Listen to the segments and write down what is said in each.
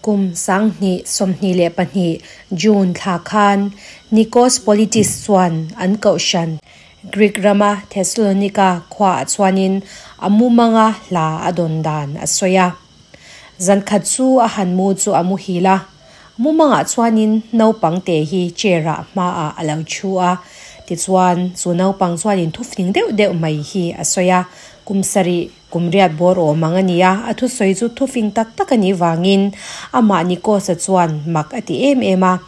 Kum 2022 June thla khan Nikos Politis chuan an kohhran Greek rama Thessalonika khuaah chuanin a mumanga hla a dawn dan a sawi a. Zan khat chu a han mu chu a muhil a, mumangah chuanin naupang te hi chair-ah hmaah a lo thu a. Tichuan, chu naupang chuanin thufing deuh deuh mai hi a sawi a, kum sarih Kum riat bawr awm ang a ni a, a thusawi chu thufing tak tak a nih vangin amah Nikos-a chuan mak a ti em em a.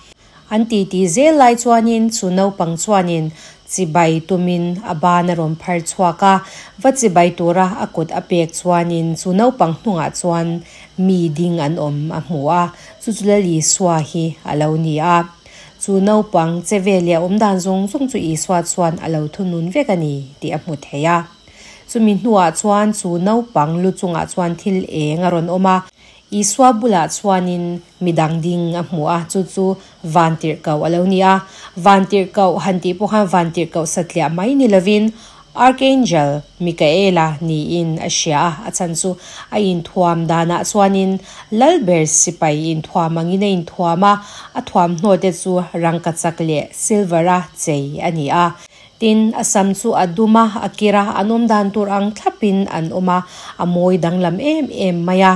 An titi zel lai chuanin chu naupang chuanin chibai tumin a ban a rawn phar chhuak a, va chibai tura a kut a pek chuanin chu naupang hnungah chuan mi ding an awm a hmu a, chu chu Lal Isua hi a lo ni a. Chu naupang che vel leh a awmdan zawng zawng chu Isua chuan a lo thunun vek a ni tih a hmu thei a. Chumi hnuah chuan chu naupang lu chungah chuan thil eng a rawn awm a, Isua bulah chuanin midang ding a hmu a, chu chu Vantirhkoh a lo ni a. Vantirhkoh han tih pawh khan Vantirhkoh satliah mai ni lovin Archangel Mikaela niin a hria a, a chhan chu a inthuam danah chuanin Lalber sipai inthuam angin a inthuam a, a thuamhnaw te chu rangkachak leh silver-a chei a ni a. Tin, a sam chu a dum a, a kir a, an awm dan tur ang thlapin an awm a, a mawi danglam em em mai a.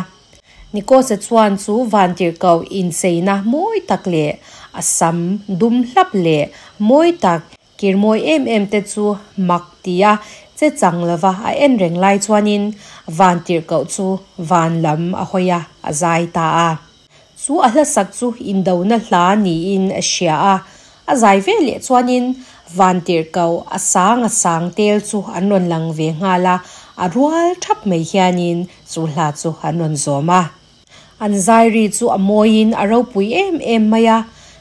Nikos-a chuan chu vantirhkoh incheina mawi tak leh a sam dum hlap leh mawi tak, kir mawi em em te chu mak tia che chang lova a en reng lai chuanin vantirhkoh chu van lam a hawi a, a zai ta a. Chu a hlasak chu indona hla niin a hria a, a zai ve leh chuanin Vantirhkoh a sang a sang tel chu an rawn lang ve nghal a, a rual thap mai hianin chu hla chu an rawn zawm a. An zai ri chu a mawiin a ropui em em mai a,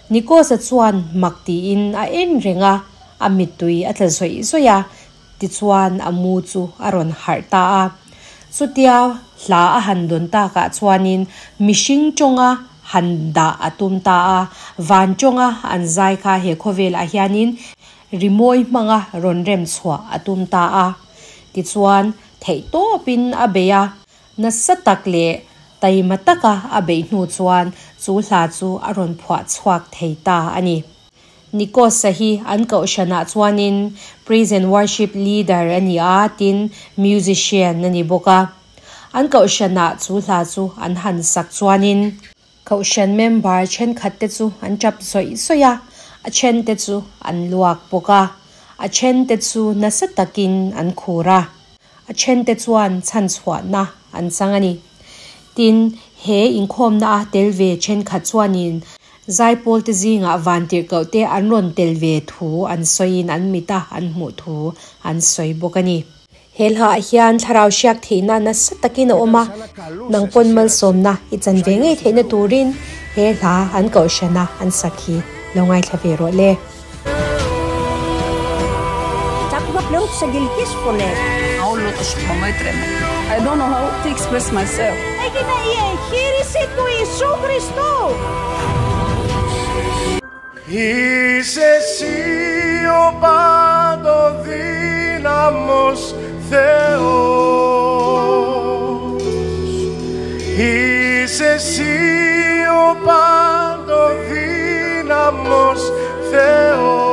Nikos-a chuan mak tiin a en reng a, a mittui a tla zawih zawih a, Tichuan a mu chu a rawn harh ta a. Chutia hla a han dawn takah chuanin mihring tawnga han dah a tum ta a. Van tawnga an zai kha he khawvelah hianin rimawi hmanga rawn rem chhuah a tum ta a. Tichuan theihtawpin a bei a, nasa tak leh taima taka a beih hnu chuan chu hla chu a rawn phuah chhuak thei ta a ni. Nikos-a hi an kohhranah chuanin Praise and Worship Leader a ni a, tin Musician a ni bawk a. An kohhranah chu hla chu an han sak chuanin. Kohhran member thenkhat te chu an tap zawih zawih a, a then te chu an luak bawk a, a then te chu nasa takin an khur a, a then te chuan chhanchhuahna an chang a ni. Tin, he inkhawmna a tel ve thenkhat chuanin Zaipawl te zingah vantirhkoh te an rawn tel ve thu an sawiin an mit a an hmuh thu an sawi bawk a ni. He hlaah hian thlarau hriak theihna nasa takin a awm a, nang pawn malsawmna i chan ve ngei theihna turin he hla an kohhrana an sak hi lo ngaithla ve rawh le. Άκουγα πλέον τις αγγελικές φωνές. Όλο το σώμα έτρεμε. I don't know how to express myself. Έγινε η εγχείρηση του Ιησού Χριστού. Είσαι εσύ ο παντοδύναμος Θεός. Είσαι εσύ ο παντοδύναμος Θεός.